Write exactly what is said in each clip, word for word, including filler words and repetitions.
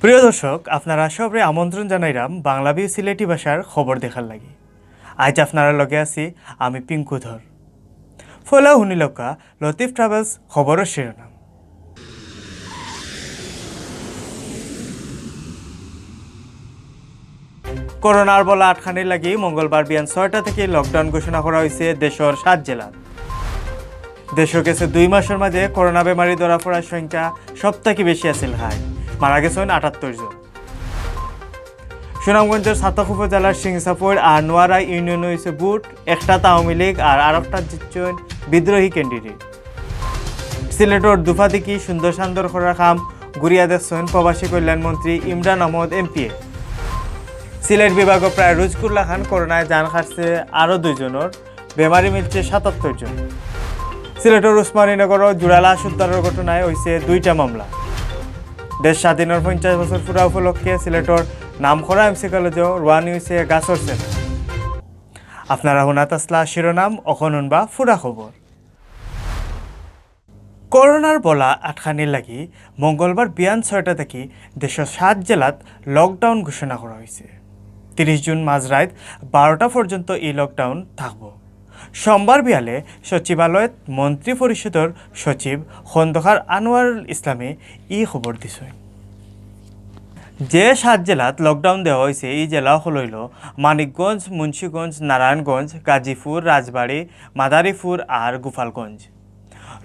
প্রিয় দর্শক, আপনারা সবরে আমন্ত্রণ জানাইরাম বাংলা ভিউ সিলেটি ভাষার খবর দেখার লাগি। আইজ আপনারার লগে আছি আমি পিঙ্কু ধর। পয়লা হুনিলাউক্কা লতিফ ট্রাভেলস খবরর শিরোনাম। করোনার বলা আটকানির লাগি মঙ্গলবার বিয়ান ছয়টা থাকি lockdown ঘোষণা করা অইছে দেশর সাত জেলাত। দেশো গেছে দুই মাসর মাঝে করোনা বেমারি ধরা পড়ার সংখ্যা সব থাকি বেশি আছিল হাই, মারা গেছইন আটাত্তর জন। সুনামগঞ্জর ছাতক উপজেলার সিংসাফইর আর নোয়ারাই ইউনিয়নো অইছে ভোট, একটাত আওয়ামী লীগ আর আরকটাত জিতছইন বিদ্রোহী ক্যান্ডিডেট। সিলেটর দুফাদিকি সুন্দর সান্দর করার কাম ঘুরিয়া দেখছইন প্রবাসী কল্যাণ মন্ত্রী ইমরান আহমদ এমপিয়ে। সিলেট বিভাগো প্রায় রুজকুর লাখান করোনায় জান হারছে আরো দুইজনর, বেমারি মিলছে সাতাত্তর জন। সিলেটর উসমানীনগরো জোড়া লাশ উদ্ধারর ঘটনায় অইছে দুইটা মামলা। দেশ স্বাধীনর পঞ্চাশ বছর পুরা উপলক্ষে সিলেটর নামকরা এমসি কলেজো রওয়ানি অইছে গাছর সেনা। আপনারা হুনাত আছলা শিরোনাম, অখন হুনবা পুরা খবর। করোনার বলা আটকানির লাগি মঙ্গলবার বিয়ান ছয়টা থাকি দেশর সাত জেলাত lockdown ঘোষণা করা অইছে। তিরিশ জুন মাঝরাইত বারোটা পর্যন্ত ই lockdown থাকবো। সোমবার বিয়ালে সচিবালয়ত মন্ত্রী পরিষদর সচিব খন্দকার আনোয়ারুল ইসলামে ই খবর দিছইন। যে সাত জেলাত lockdown দেওয়া অইছে, ই জেলা অকল অইলো মানিকগঞ্জ, মুন্সিগঞ্জ, নারায়ণগঞ্জ, গাজীপুর, রাজবাড়ী, মাদারীপুর আর গোপালগঞ্জ।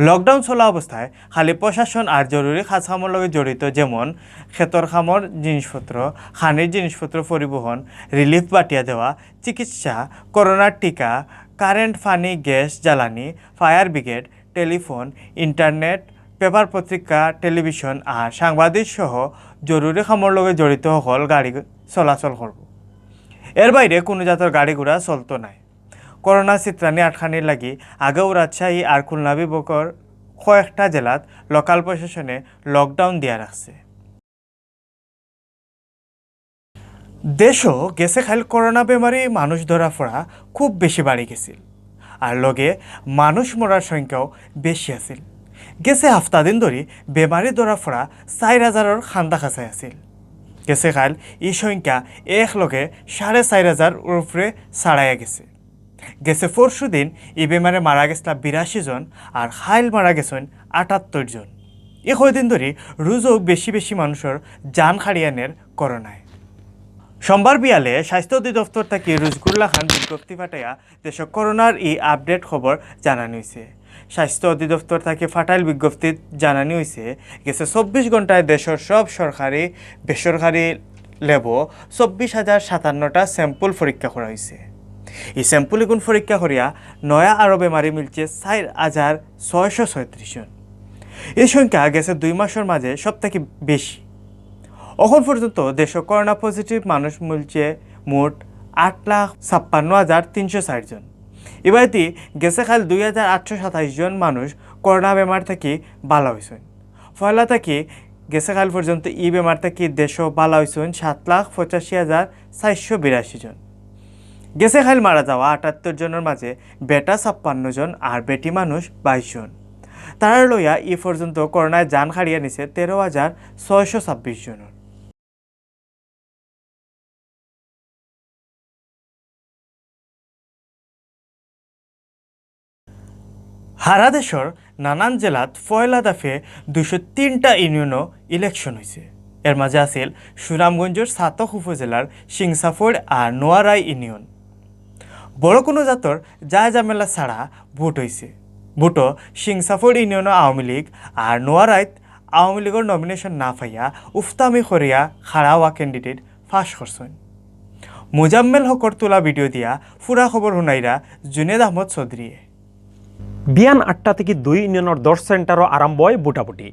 Lockdown চলা অবস্থায় খালি প্রশাসন আর জরুরি কাজ কামর লগে জড়িত, যেমন খেতর কামর জিনিসপত্র, খানির জিনিসপত্র পরিবহন, রিলিফ বাটিয়া দেওয়া, চিকিৎসা, করোনার টিকা, কারেন্ট, পানি, গ্যাস, জ্বালানি, fire brigade, telephone, internet, paper পত্রিকা, টেলিভিশন আর সাংবাদিক সহ জরুরি কামর লগে জড়িত হকল গাড়ি চলাচল করবো। এর বাইরে কুনু জাতর গাড়ি ঘোড়া চলতো নায়। করোনা ছিতরানি আটকানির লাগি আগেউ রাজশাহী আর খুলনা বিভাগর কয়েকটা জেলাত লোকাল প্রশাসনে lockdown দিয়া রাখছে। দেশো গেছে কাইল করোনা বেমারি মানুষ ধরা পড়া খুব বেশি বাড়ি গেছিল, আর লগে মানুষ মরার সংখ্যাও বেশি আছিল। গেছে হাফতা দিন ধরি বেমারি ধরা পড়া চাইর হাজারর কান্দা কাছাই আছিল। গেছে কাইল ই সংখ্যা এক লগে সাড়ে চাইর হাজার উপরে ছাড়াইয়া গেছে। গেছে পরশু দিন ই বেমারে মারা গেছলা বিরাশি জন, আর কাইল মারা গেছইন আটাত্তর জন। ই কয়দিন ধরি রুজও বেশি বেশি মানুষর জান কাড়িয়া নের করোনায়। সোমবার বিয়ালে স্বাস্থ্য অধিদপ্তর থাকি রুজকুর লাখান বিজ্ঞপ্তি ফাটাইয়া দেশো করোনার ই update খবর জানানি অইছে। স্বাস্থ্য অধিদপ্তর থাকি ফাটাইল বিজ্ঞপ্তিত জানানি অইছে, গেছে চব্বিশ ঘন্টায় দেশর সব সরকারি, বেসরকারি ল্যাবো চব্বিশ হাজার সাতান্নটা sample পরীক্ষা করা অইছে। ই sample ইগুন পরীক্ষা করিয়া নয়া আরো বেমারি মিলছে চাইর হাজার ছয়শো ছয়ত্রিশ জন। ই সংখ্যা গেছে দুই মাসর মাঝে সব থাকি বেশি। অখন পর্যন্ত দেশো করোনা positive মানুষ মিলছে মোট আট লাখ ছাপ্পান্ন হাজার তিনশো চাইর জন। ইবায়দি গেছে কাইল দুই হাজার আটশো সাতাইশ জন মানুষ করোনা বেমার থাকি বালা অইছইন। পয়লা থাকি গেছে কাইল পর্যন্ত ই বেমার থাকি দেশো বালা অইছইন সাত লাখ পঁচাশি হাজার চাইরশো বিরাশি জন। গেছে কাইল মারা যাওয়া আটাত্তর জনর মাঝে বেটা ছাপ্পান্ন জন আর বেটি মানুষ বাইশ জন। তারার লইয়া ই পর্যন্ত করোনায় জান কাড়িয়া নিছে তেরো হাজার ছয়শো ছাব্বিশ জনর। হারা দেশর নানান জেলাত পয়লা দফে দুইশো তিনটা ইউনিয়নো election অইছে। এর মাঝে আছিল সুনামগঞ্জর ছাতক উপজেলার সিংসাফড় আর নোয়ারাই ইউনিয়ন। বড় কুনু জাতর যায় ঝামেলা ছাড়া ভোট অইছে। ভোটো সিংসাফড় ইউনিয়নো আওয়ামী লীগ আর নোয়ারাইত আওয়ামী লীগর nomination না পাইয়া উফতামি করিয়া খাড়া অওয়া candidate পাশ করছইন। মুজাম্মেল হকর তুলা video দিয়া পুরা খবর হুনাইরা জুনেদ আহমদ চৌধুরীয়ে। বিয়ান আটটা থাকি দুই ইউনিয়নর দশ centreও আরম্ভ অয় ভোটাভুটি।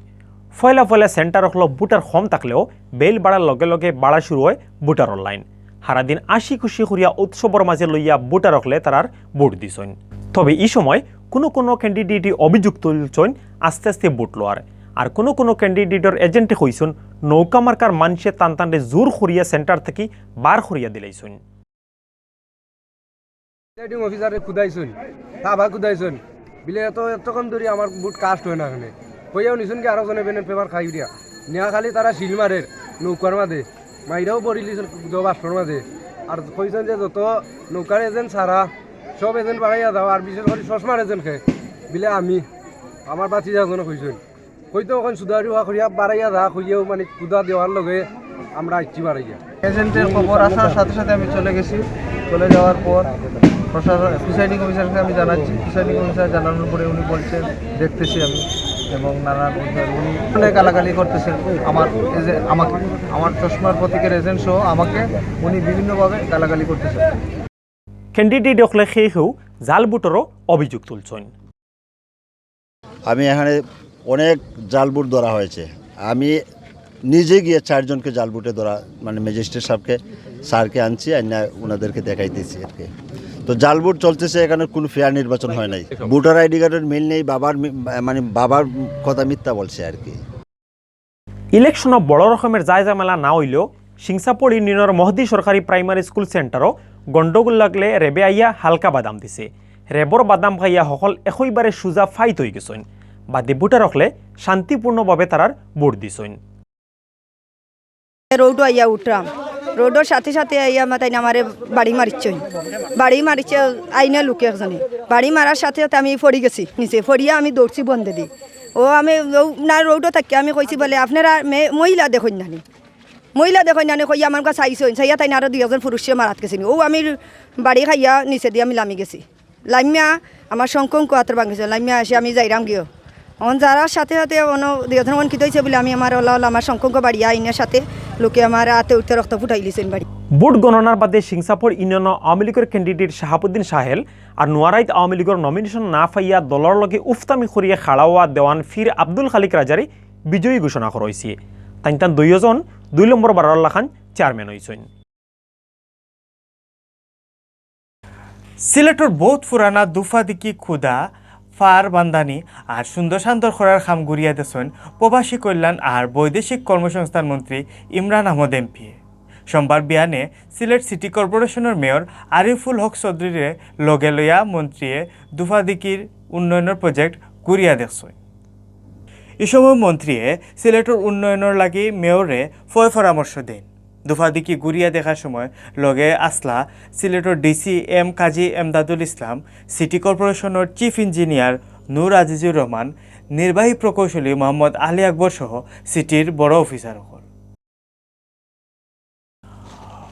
পয়লা পয়লা centre অকলো ভোটার কম থাকলেও বেইল বাড়ার লগে লগে বাড়া শুরু অয় ভোটারর line। হারাদিন আসি খুশি করিয়া উৎসবর মাঝে লইয়া ভোটার অকলে তারার ভোট দিছইন। তবে ই সময় কুনু কুনু candidate অভিযোগ তুলছইন আস্তে আস্তে ভোট লওয়ার। আর কুনু কুনু candidateর agentএ কইছইন নৌকা মার্কার মানষে তান তানরে জোর করিয়া centre থাকি বার করিয়া দিলাইছইন। Presiding officerরে কুদাইছইন, তাবা কুদাইছইন। বিলে এত, এতক্ষণ ধরি আমার ভোট cast অয় না কেনে। কইয়াও নিছইন কি আরো জনে বেনে paper খাই দিয়া। নিয়া খালি তারা সিল মারের। নৌকার মাঝে মাইরাও পড়িলিছইন কুদা বাষ্পর মাঝে। আর কইছইন যে যত নৌকার এজেন্ট ছাড়া সব এজেন্ট বাড়াইয়া যাও, আর বিশেষ করি চশমার এজেন্ট খে বিলে আমি আমার বাতি যাওয়ার জন্য কইছইন। কইতো অখন সুদারি হওয়া করিয়া বাড়াইয়া যা কইয়াও মানে কুদা দেওয়ার লগে আমরা আইছি বাড়াইয়া। এজেন্টের খবর আসার সাথে সাথে আমি চলে গেছি। চলে যাওয়ার পর প্রশাসন, প্রিসাইডিং অফিসারকে আমি জানাচ্ছি। প্রিসাইডিং অফিসার জানানোর পরে উনি বলছেন, "দেখতেছি আমি", এবং নানান উনি অনেক গালাগালি করতেছেন আমার, এই যে আমাকে, আমার চশমার প্রতীকের এজেন্ট সহ আমাকে উনি বিভিন্নভাবে গালাগালি করতেছেন। ক্যান্ডিডেট অকলে কেউ কেউ জাল ভোটরও অভিযোগ তুলছইন। আমি এখানে অনেক জাল ভোট ধরা হয়েছে। আমি নিজে গিয়ে চারজনকে জাল ভোটে ধরা, মানে ম্যাজিস্ট্রেট সাহেবকে, স্যারকে আনছি, আইনা ওনাদেরকে দেখাইতেছি আর কি। তো জাল ভোট চলতেছে, এখানে কোনো ফেয়ার নির্বাচন হয় নাই। ভোটার আইডি কার্ডের মিল নেই, বাবার মি-, মানে বাবার কথা মিথ্যা বলছে আর কি। ইলেকশনো বড় রকমের যায় ঝামেলা না অইলেও সিংসাপুর ইউনিয়নর মহদি সরকারি প্রাইমারি স্কুল সেন্টারও গন্ডগোল লাগলে রেবে আইয়া হালকা বাদাম দিছে। রেবর বাদাম খাইয়া হকল একইবারে সুজা ফাইত অইগেছইন। বাদে ভোটার অকলে শান্তিপূর্ণভাবে তারার ভোট দিছইন। রোডো আইয়া উঠরাম, রোডর সাথে সাথে আইয়া মাতাইন আমারে বাড়ি মারিছইন। বাড়ি মারিছে আইনা লোকে একজনে। বাড়ি মারার সাথে সাথে আমি পড়ি গেছি নিচে, পড়িয়া আমি দৌড়ছি বন্দেদি। ও আমি ও না রোডো থাকি আমি কইছি বলে, "আপনারা মে-, মহিলা দেখইন নানি, মহিলা দেখইন নানি?" কইয়া আমার কাছে আইছইন, চাইয়া তাইন আরো দুই একজন পুরুষে মারাত গেছে নি। ও আমি বাড়ি খাইয়া নিচেদি আমি লামি গেছি। লামিয়া আমার শঙ্কঙ্ক আতর ভাঙিছে, লামিয়া আসে আমি যাইরাম গিয়া। অখন যারার সাথে সাথে অনো দুই একজন অখন কিতা অইছে বলে আমি আমার ওলা ওলা আমার শঙ্কঙ্ক বাড়িয়া আইনার সাথে লোকে আমার আতে উঠতে রক্ত ফুটাইলিছইন বাড়ি। ভোট গণনার বাদে সিংসাপুর ইউনিয়ন আওয়ামী লীগর ক্যান্ডিডেট শাহাবুদ্দিন সাহেল আর নোয়ারাইত আওয়ামী লীগর নমিনেশন না পাইয়া দলর লগে উফতামি করিয়া খাড়া অওয়া দেওয়ান ফির আব্দুল খালিক রাজারে বিজয়ী ঘোষণা করা অইছে। তাইন তান দুইওজন দুই নম্বর বারর লাখান চেয়ারম্যান অইছইন। সিলেটর বউত পুরানা দুফাদিকি খুদা, ফার বান্দানি আর সুন্দর সান্দর করার কাম ঘুরিয়া দেছইন প্রবাসী কল্যাণ আর বৈদেশিক কর্মসংস্থান মন্ত্রী ইমরান আহমদ এমপিয়ে। সোমবার বিয়ানে সিলেট সিটি কর্পোরেশনর মেয়র আরিফুল হক চৌধুরীরে লগে লইয়া মন্ত্রীয়ে দুফাদিকির উন্নয়নর প্রজেক্ট ঘুরিয়া দেখছইন। ই সময় মন্ত্রীয়ে সিলেটর উন্নয়নর লাগি মেয়ররে ফয় পরামর্শ দেইন। দুফাদিকি ঘুরিয়া দেখার সময় লগে আছলা সিলেটর ডিসি এম কাজী এমদাদুল ইসলাম, সিটি কর্পোরেশনর চিফ ইঞ্জিনিয়ার নূর আজিজুর রহমান, নির্বাহী প্রকৌশলী মোহাম্মদ আলী আকবর সহ সিটির বড় অফিসার অকল।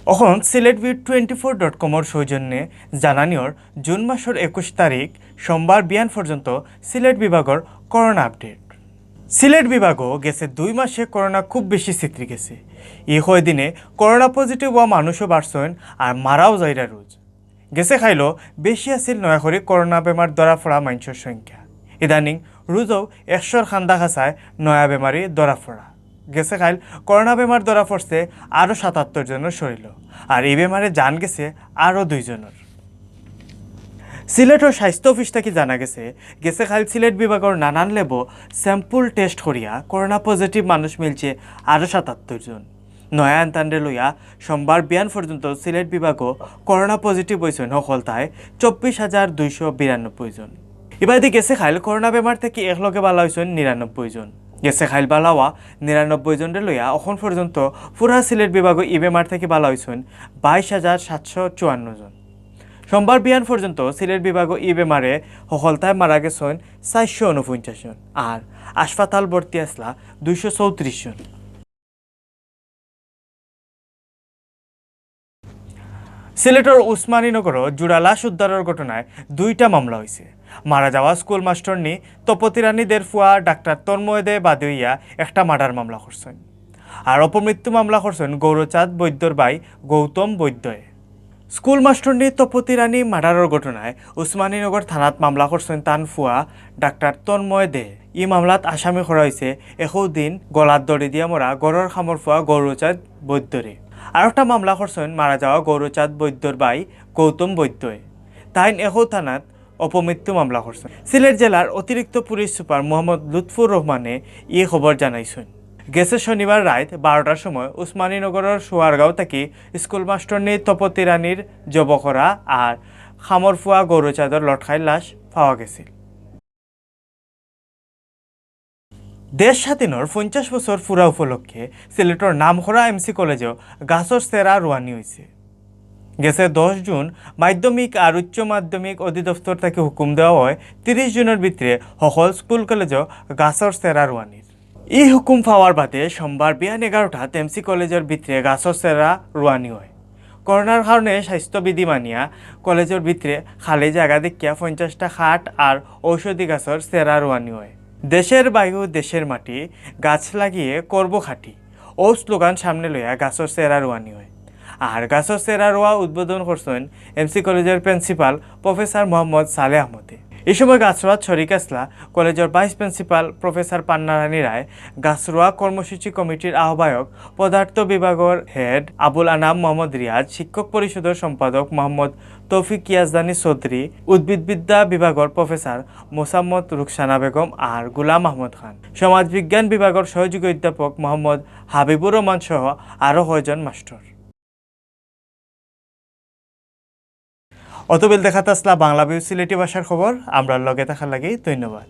অখন Sylhet view twenty four dot কমর সৌজন্যে জানানিয়র জুন মাসর একুশ তারিখ সোমবার বিয়ান পর্যন্ত সিলেট বিভাগর করোনা আপডেট। সিলেট বিভাগও গেছে দুই মাসে করোনা খুব বেশি ছিতরি গেছে। ই কয়দিনে করোনা পজিটিভ অওয়া মানুষও বাড়ছইন আর মারাও যাইরা রোজ। গেছে কাইলো বেশি আছিল নয়া করি করোনা বেমার ধরা পড়া মানষর সংখ্যা। ইদানিং রোজও একশোর কান্দা কাছায় নয়া বেমারি ধরা পড়া। গেছে কাইল করোনা বেমার ধরা পড়ছে আরও সাতাত্তর জনর শরীলো, আর ই বেমারে জান গেছে আরও দুইজনর। সিলেটর স্বাস্থ্য অফিস থাকি জানা গেছে, গেছে কাইল সিলেট বিভাগর নানান ল্যাবো স্যাম্পল টেস্ট করিয়া করোনা পজিটিভ মানুষ মিলছে আরও সাতাত্তর জন। নয়া আন্তানরে লইয়া সোমবার বিয়ান পর্যন্ত সিলেট বিভাগও করোনা পজিটিভ অইছইন হকলতায় চব্বিশ হাজার দুইশো বিরানব্বই জন। ইবাদি গেছে কাইল করোনা বেমার থাকি একলগে বালা অইছইন নিরানব্বই জন। গেছে কাইল বালা অওয়া নিরানব্বই জনরে লইয়া অখন পর্যন্ত পুরা সিলেট বিভাগও ই বেমার থাকি বালা অইছইন বাইশ হাজার সাতশো চুয়ান্ন জন। সোমবার বিয়ান পর্যন্ত সিলেট বিভাগও ই বেমারে হকলতায় মারা গেছইন চারশো ঊনপঞ্চাশ জন, আর হাসপাতাল ভর্তি আছলা দুইশো চৌত্রিশ জন। সিলেটর উসমানীনগরও জোড়া লাশ উদ্ধারর ঘটনায় দুইটা মামলা অইছে। মারা যাওয়া স্কুল মাস্টরনি তপতি রানীদের ফুয়া ডাক্তার তন্ময় দে বাদে অইয়া একটা মার্ডার মামলা করছইন। আর অপমৃত্যু মামলা করছইন গৌরচাঁদ বৈদ্যর ভাই গৌতম বৈদ্যয়। স্কুল মাস্টরনি তপতি রানী মার্ডারর ঘটনায় উসমানীনগর থানাত মামলা করছইন তান ফুয়া ডাক্তার তন্ময় দে। ই মামলাত আসামি করা অইছে একও দিন গলাত দড়ি দিয়া মরা ঘরর কামর ফুয়া গৌরচাঁদ বৈদ্যরে। আরোকটা মামলা করছইন মারা যাওয়া গৌরচাঁদ বৈদ্যর ভাই গৌতম বৈদ্যয়। তাইন একও থানাত অপমৃত্যু মামলা করছইন। সিলেট জেলার অতিরিক্ত পুলিশ সুপার মোহাম্মদ লুৎফুর রহমানে ই খবর জানাইছইন। গেছে শনিবার রাইত বারোটার সময় উসমানীনগরর সোয়ারগাঁও থাকি স্কুল মাস্টরনি তপতি রানীর জব করা আর কামর ফুয়া গৌরচাঁদর লটকাইল লাশ পাওয়া গেছিল। দেশ স্বাধীনর পঞ্চাশ বছর পুরা উপলক্ষে সিলেটর নামকরা এমসি কলেজও গাছর চেরা রুয়ানি অইছে। গেছে দশ জুন মাধ্যমিক আর উচ্চ মাধ্যমিক অধিদপ্তর থাকি হুকুম দেওয়া অয় তিরিশ জুনর ভিতরে হকল স্কুল কলেজও গাছর চেরা রুয়ানির। ই হুকুম পাওয়ার বাদে সোমবার বিয়ান এগারোটাত এমসি কলেজর ভিতরে গাছর চেরা রুয়ানি অয়। করোনার কারণে স্বাস্থ্যবিধি মানিয়া কলেজর ভিতরে খালি জাগা দেখিয়া পঞ্চাশটা খাট আর ঔষধি গাছর চেরা রুয়ানি অয়। দেশের বায়ু, দেশের মাটি, গাছ লাগিয়ে করব খাঁটি, ও স্লোগান সামনে লইয়া গাছর চেরা রুয়ানি অয়। আর গাছর চেরা রুয়া উদ্বোধন করছইন এমসি কলেজর প্রিন্সিপাল প্রফেসর মোহাম্মদ সালেহ আহমদে। এই সময় গাছরুয়াত শরিক আছলা কলেজর ভাইস প্রিন্সিপাল প্রফেসর পান্নারানী রায়, গাছরুয়া কর্মসূচি কমিটির আহ্বায়ক, পদার্থ বিভাগর হেড আবুল আনাম মোহাম্মদ রিয়াজ, শিক্ষক পরিষদর সম্পাদক মোহাম্মদ তৌফিক ইয়াজদানি চৌধুরী, উদ্ভিদবিদ্যা বিভাগর প্রফেসর মোসাম্মদ রুকসানা বেগম আর গুলাম আহমদ খান, সমাজবিজ্ঞান বিভাগর সহযোগী অধ্যাপক মোহাম্মদ হাবিবুর রহমান সহ আরও কয়জন মাস্টর। অতবিল দেখাত আছলা বাংলা ভিউ সিলেটি ভাষার খবর। আমরার লগে থাকার লাগি ধন্যবাদ।